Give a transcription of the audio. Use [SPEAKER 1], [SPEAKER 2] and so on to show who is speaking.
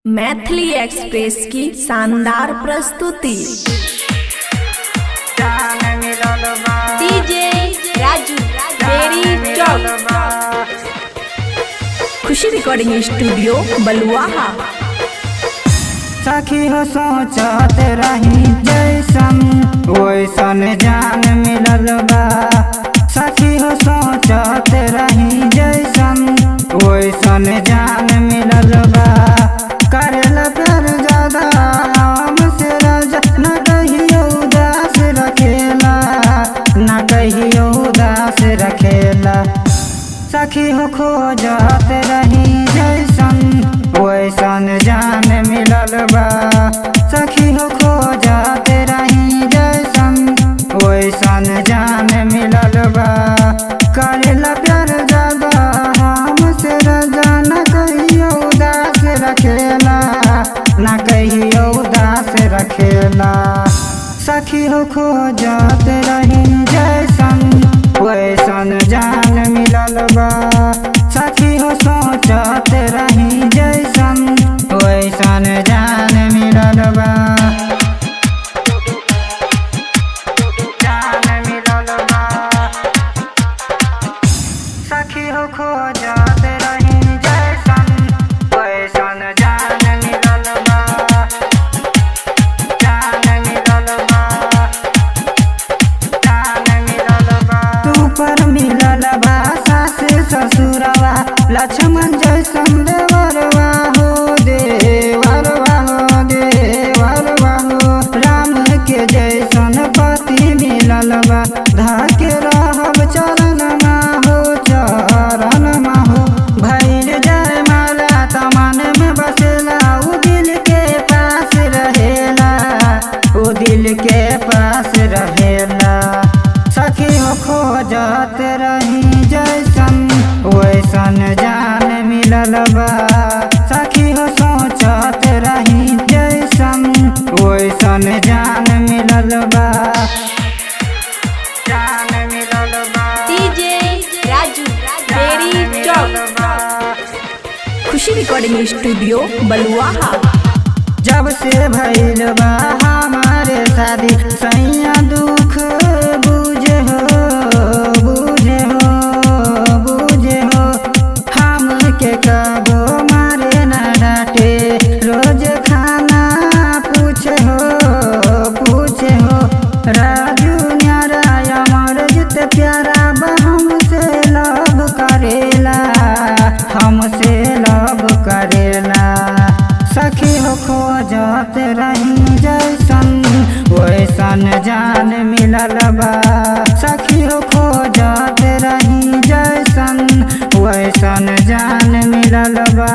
[SPEAKER 1] Maithili express की शानदार प्रस्तुति। डीजे राजू बेरी चौक, खुशी रिकॉर्डिंग स्टूडियो बलुआहा।
[SPEAKER 2] सखी हो सोचत रही जैसन वैसन जान मिलल बा। सखी हो सोचत रही जैसन वैसन जान मिलल बा। करेला प्यार ज्यादा हमसे राजा, न कहियो उदास रखेला, न कहियो उदास रखेला। सखी हो खोजत रही जैसन वैसन जान मिलल बा। सखी हो खोजत रही जैसन वैसन जान मिलल बा। करेला प्यार ज्यादा हमसे राजा, न कहियो उदास रखेला, न कहियो उदास रखेला। सखी हो खोजत रही जैसन वैसन जान मिलल बा। सखी हो सोचत रही जैसन वैसन जान मिलल बा। जान मिलल बा। सखी हो खोजत रही जैसन वैसन जान मिलल बा। जान मिलल बा। जान मिलल बा। तू पर मिलल बा सास ससुरवा, लक्ष्मण जैसन देवरवा हो, देवरवा हो, देवरवा हो। राम के जैसन पति मिलल बा, धाके रहब चरण मा हो, चरण मा हो। भइल जय माला तमन में बसेला, उ दिल के पास रहेला, उ दिल के पास रहेला। सखी हो खोजत रही जैसन वैसन जान मिलल बा। सखी हो सोचत रही जैसन वैसन जान मिलल बा। जान मिलल बा।
[SPEAKER 1] डीजे राजू बेरी चौक, खुशी रिकॉर्डिंग स्टूडियो बलुआहा।
[SPEAKER 2] जब से भइल बा हमारे शादी, सैया दुख बुझे हो, बुझे हो, बुझे हो। हम के कबो मारे न डांटे, रोज खाना पूछे हो, पूछे हो। राजू न्यारा अमर जित प्यारा बा, हमसे लव करेला, हमसे लव करेला। सखी हो खोजत रही जैसन वैसन जान मिलल बा। सखी हो खोजत रही जैसन वैसन जान मिलल बा।